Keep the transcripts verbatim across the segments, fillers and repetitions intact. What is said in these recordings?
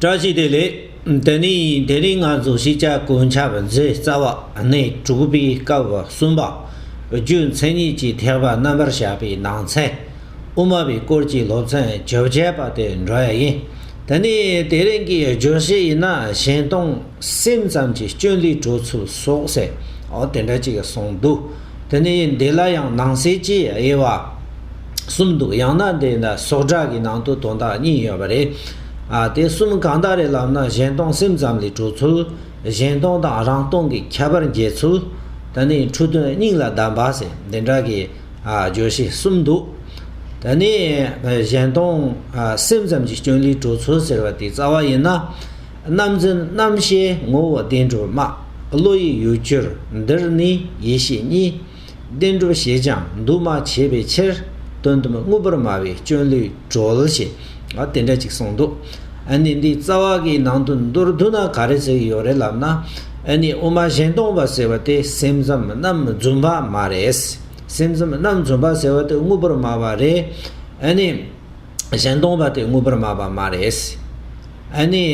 བཀྲ་ཤིས་བདེ་ལེགས། དེ་ནས་དེ་རིང་ང་ཚོ་ཤེས་བྱ་གོ་ཆ་བ་མཛོད་རྩ་བ་གནས་དྲུག་པའི་སྐབས་གསུམ་པ། རྒྱུ་མཚན་ཉིད་ཀྱི་ཐེག་པ་རྣམ་པར་བཤད་པའི་ནང་ཚན། དབུ་མ་པའི་སྐོར་གྱི་སློབ་ཚན་བཅོ་བརྒྱད་པ་དེ་འགྲོ་ཡ་ཡིན། དེ་ནས་དེ་རིང་གི་བརྗོད་གཞི་ཡིན་ན་གཞན་སྟོང་སེམས་ཙམ་གྱི་སྐྱོན་ལས་གྲོལ་ཚུལ་སོགས་ཟེར། འོ་དེ་འདྲ་ཅིག་གསུངས་འདུག་དེ་ནས་འདི་ལ་ཡང་ནང་གསེས་ཀྱི་དབྱེ་བ་གསུམ་འདུག་ཡང་ན་འདི་ན་སོགས་སྒྲ་གི་ནང་དུ་དོན་དག་གཉིས་ཡོད་པ་རེད། ཨ་དེ་གསུམ་གང་དག་རེད་ལབ་ན། གཞན་སྟོང་སེམས་ཙམ་ལས་གྲོལ་ཚུལ། གཞན་སྟོང་དང་རང་སྟོང་གི་ཁྱད་པར་འབྱེད་ཚུལ། དེ་ནས་འཁྲུལ་དོན་སྙིང་ལ་གདམས་པ་ཟེར་འདི་འདྲ་གི་ཨ་བརྗོད་གཞི་གསུམ་འདུག་དེ་ནས་གཞན་སྟོང་ཨ་སེམས་ཙམ་གྱི་སྐྱོན་ལས་གྲོལ་ཚུལ་ཟེར་བ་དེ་རྩ་བ་ཡིན་ན། རྣམ་འཛིན་རྣམ་ཤེས་ངོ་བོ་བདེན་གྲུབ་སྨྲ། བློ་ཡི་ཡུལ་གྱུར་འདིར་ནི་ཡེ་ཤེས་གཉིས། བདེན་གྲུབ་ཞེས་ཀྱང་འདུ་མ་བྱས་པའི་ཕྱིར། དོན་དམ་དངོས་པོར་སྨྲ་བའི་སྐྱོན་ལས་གྲོལ་ཞེས། ཨ་དེ་འདྲ་ཅིག་གསུངས་འདུག་ཨ་ནི་འདི་རྩ་བ་གི་ནང་དུ་མདོར་བསྡུ་ན་ག་རེ་ཟེར་གྱི་ཡོད་རེད་ལབ་ན། ཨ་ནི་དབུ་མ་གཞན་སྟོང་པ་ཟེར་བ་དེ་སེམས་ཙམ་རྣམ་རྫུན་པ་མ་རེད། སེམས་ཙམ་རྣམ་རྫུན་པ་ཟེར་བ་དེ་དངོས་པོར་སྨྲ་བ་རེད། ཨ་ནི། གཞན་སྟོང་པ་དེ་དངོས་པོར་སྨྲ་བ་མ་རེད། ཨ་ནི།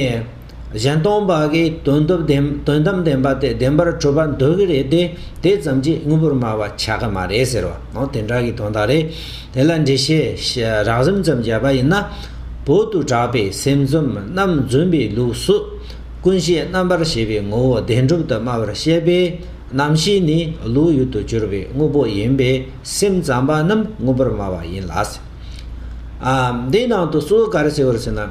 གཞན་སྟོང་པ་གིས་དོན་དམ་བདེན་དོན་དམ་བདེན་པ་དེ་བདེན་པར་གྲུབ་པ་འདོད་ཀྱི་རེད་དེ། དེ་ཙམ་གྱིས་དངོས་པོར་སྨྲ་བ་ཆགས་ཀྱི་མ་རེད་ཟེར་བ། འོ་དེ་འདྲ་གི་དོན་དག་རེད། དེ་ལ་འགྲེལ་བཤད་རགས་ཙམ་ཙམ་བརྒྱབ་པ་ཡིན་ན། བོད་དུ་གྲགས་པའི་སེམས་ཙམ་རྣམ་རྫུན་པའི་ལུགས་སུ། ཀུན་ཤེས་རྣམ་པར་ཤེས་པའི་ངོ་བོ་བདེན་གྲུབ་ཏུ་སྨྲ་བར་བཤད་པས། རྣམ་ཤེས་ནི་བློའི་ཡུལ་དུ་གྱུར་པའི་དངོས་པོ་ཡིན་པས། སེམས་ཙམ་པ་རྣམས་དངོས་པོར་སྨྲ་བ་ཡིན་ལ། ཨ། འདིའི་ནང་དུ་གཙོ་བོ་ག་རེ་ཟེར་བ་རེད་ཟེར་ན།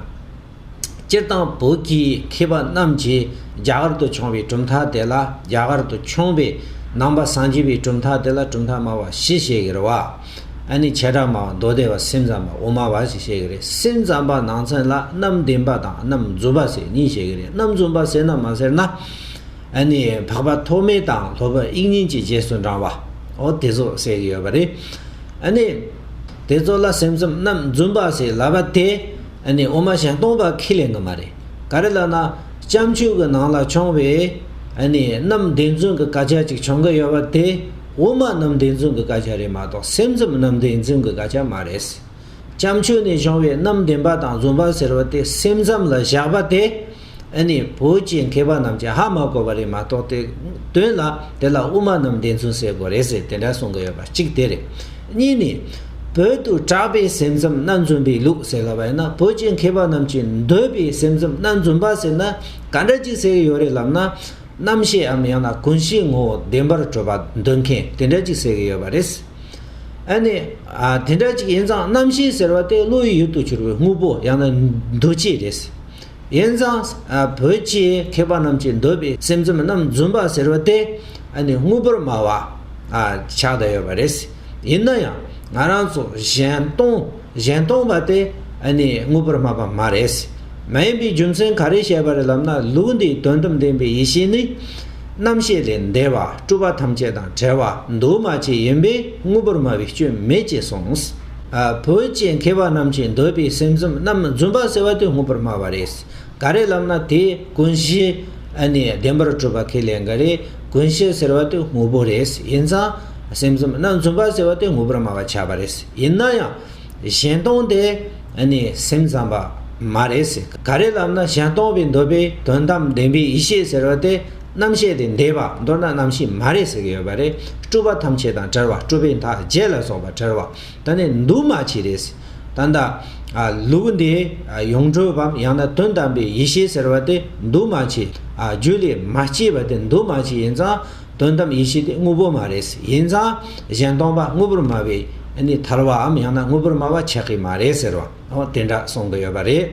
སྤྱིར་བཏང་བོད་ཀྱི་མཁས་པ་རྣམས་ཀྱིས་རྒྱ་གར་དུ་བྱུང་བའི་གྲུབ་མཐའ་དེ་ལ། རྒྱ་གར་དུ་བྱུང་བའི་ནང་པ་སངས་རྒྱས་པའི་གྲུབ་མཐའ་དེ་ལ་གྲུབ་མཐའ་སྨྲ་བ་བཞི་བཤད་ཀྱི་རེད་བ། ཨ་ནི་བྱེ་བྲག་སྨྲ་བ། མདོ་སྡེ་པ། སེམས་ཙམ་པ། དབུ་མ་པ་ཞེས་བཤད་ཀྱི་རེད། སེམས་ཙམ་པ་ནང་ཚན་ལ་རྣམ་བདེན་པ་དང་རྣམ་རྫུན་པ་ཟེར་གཉིས་བཤད་ཀྱི་རེད། རྣམ་རྫུན་པ་ཟེར་ན་མ་ཟེར་ན། ཨ་ནི་འཕགས་པ་ཐོགས་མེད་དང་སློབ་དཔོན་དབྱིག་གཉེན་གྱི་རྗེས་སུ་འབྲང་བ། འོ་དེ་ཚོ་ཟེར་གྱི་ཡོད་པ་རེད། ཨ་ནི་དེ་ཚོ་ལ་སེམས་ཙམ་རྣམ་རྫུན་པ་ཟེར་ལབ་པ་དེ། ཨ་ནི་དབུ་མ་གཞན་སྟོང་པ་ཁས་ལེན་གྱི་མ་རེད། ག་རེ་ལབ་ན། བྱམས་ཆོས་ཀྱི་ནང་ལ་བྱུང་བའི་ཨ་ནི་རྣམ་བདེན་རྫུན་གྱི་སྐད་ཆ་ཅིག་བྱུང་གི་ཡོད་པ་དེ། དབུ་མ་རྣམ་བདེན་རྫུན་གྱི་སྐད་ཆ་རེད་མ་གཏོགས། སེམས་ཙམ་རྣམ་བདེན་རྫུན་གྱི་སྐད་ཆ་མ་རེད། བྱམས་ཆོས་ནས་བྱུང་བའི་རྣམ་བདེན་པ་དང་རྫུན་པ་ཟེར་བ་དེ་སེམས་ཙམ་ལ་བཞག་པ་དེ། ཨ་ནི་བོད་ཀྱི་མཁས་པ་རྣམས་ཀྱིས་ཧ་མ་གོ་བ་རེད་མ་གཏོགས། དེ་དོན་ལ་དེ་ལ་དབུ་མ་རྣམ་བདེན་རྫུན་ཟེར་དགོས་རེད་ཟེར་དེ་འདྲ་གསུང་གི་ཡོད་པ་གཅིག་དེ་རེད། གཉིས་ནི། བོད་དུ་གྲགས་པའི་སེམས་ཙམ་རྣམ་རྫུན་པའི་ལུགས་ཟེར་ལབ་པ་ཡིན་ན། བོད་ཀྱི་མཁས་པ་རྣམས་ཀྱིས་འདོད་པའི་སེམས་ཙམ་རྣམ་རྫུན་པ་ཟེར་ན་ག་འདྲ་ཅིག་ཟེར་གྱི་ཡོད་རེད་ལབ་ན། རྣམ་ཤེས་འམ་ཡང་ན་ཀུན་ཤེས་ངོ་བོ་བདེན་པར་གྲུབ་པ་འདོད་མཁན་དེ་འདྲ་ཅིག་ཟེར་གྱི་ཡོད་པ་རེད། ཨ་ནི། ཨ་དེ་འདྲ་ཅིག་ཡིན་ཙང་རྣམ་ཤེས་ཟེར་བ་དེ་བློ་ཡི་ཡུལ་དུ་གྱུར་པའི་དངོས་པོ་ཡང་ན་འདུ་བྱེད་རེད། ཡིན་ཙང་། ཨ་བོད་ཀྱི་མཁས་པ་རྣམས་ཀྱིས་འདོད་པའི་སེམས་ཙམ་རྣམ་རྫུན་པ་ཟེར་བ་དེ། ཨ་ནི་དངོས་པོར་སྨྲ་བ། ཨ་ཆགས་བསྡད་ཡོད་པ་རེད། ཡིན་ན་ཡང་ང་རང་ཚོ་གཞན་སྟོང་། གཞན་སྟོང་པ་དེ་ཨ་ནི་དངོས་པོར་སྨྲ་བ་མ་རེད། མ་ཡིན་པའི་རྒྱུ་མཚན་ག་རེ་བཤད་པ་རེད་ལབ་ན། ལུགས་འདིའི་དོན་དམ་བདེན་པའི་ཡེ་ཤེས་ནི། རྣམ་ཤེས་ལས་འདས་པ་སྤྲོས་པ་ཐམས་ཅད་དང་བྲལ་བ་འདུ་མ་བྱས་ཡིན་པས་དངོས་པོར་སྨྲ་བའི་སྐྱོན་མེད་ཅེས་གསུངས། ཨ་བོད་ཀྱི་མཁས་པ་རྣམས་ཀྱིས་འདོད་པའི་སེམས་ཙམ་རྣམ་རྫུན་པ་ཟེར་བ་དེ་དངོས་པོར་སྨྲ་བ་རེད། ག་རེ་ལབ་ན་དེ་ཀུན་གཞི་ཨ་ནི་བདེན་པར་གྲུབ་པ་ཁས་ལེན་གྱི་རེད། ཀུན་གཞི་ཟེར་བ་དེ་དངོས་པོ་རེད། ཡིན་ཙང་སེམས་ཙམ་རྣམ་རྫུན་པ་ཟེར་བ་དེ་དངོས་པོར་སྨྲ་བ་ཆགས་པ་རེད། ཡིན་ན་ཡང་། གཞན་སྟོང་དེ་ཨ་ནི་སེམས་ཙམ་པ་མ་རེད་ཟེར། ག་རེ་ལབ་ན་གཞན་སྟོང་པའི་འདོད་པའི་དོན་དམ་བདེན་པའི་ཡེ་ཤེས་ཟེར་བ་དེ་རྣམ་ཤེས་ལས་འདས་པ། མདོར་ན་རྣམ་ཤེས་མ་རེད་ཟེར་གྱི་ཡོད་པ་རེད། སྤྲོས་པ་ཐམས་ཅད་དང་བྲལ་བ། སྤྲོས་པའི་མཐའ་བརྒྱད་ལ་སོགས་པ་བྲལ་བ། ད་ནི་འདུ་མ་བྱས་རེད་ཟེར། ད་ལྟ་ཨ་ལུགས་འདི་ཨ་ཡོངས་གྲུབ་བམ་ཡང་ན་དོན་དམ་པའི་ཡེ་ཤེས་ཟེར་བ་དེ་འདུ་མ་བྱས། ཨ་རྒྱུད་ལས་མ་སྐྱེས་པ་དེ་འདུ་མ་བྱས། ཡིན་ཙང་དོན་དམ་ཡེ་ཤེས་དེ་དངོས་པོ་མ་རེད། ཡིན་ཙང་གཞན་སྟོང་པ་དངོས་པོར་སྨྲ་བའི་ཨ་ནི་ཐལ་བའམ་ཡང་ན་དངོས་པོར་སྨྲ་བ་ཆགས་ཀྱི་མ་རེད་ཟེར་བ། འོ་དེ་འདྲ་གསུང་གི་ཡོད་པ་རེད།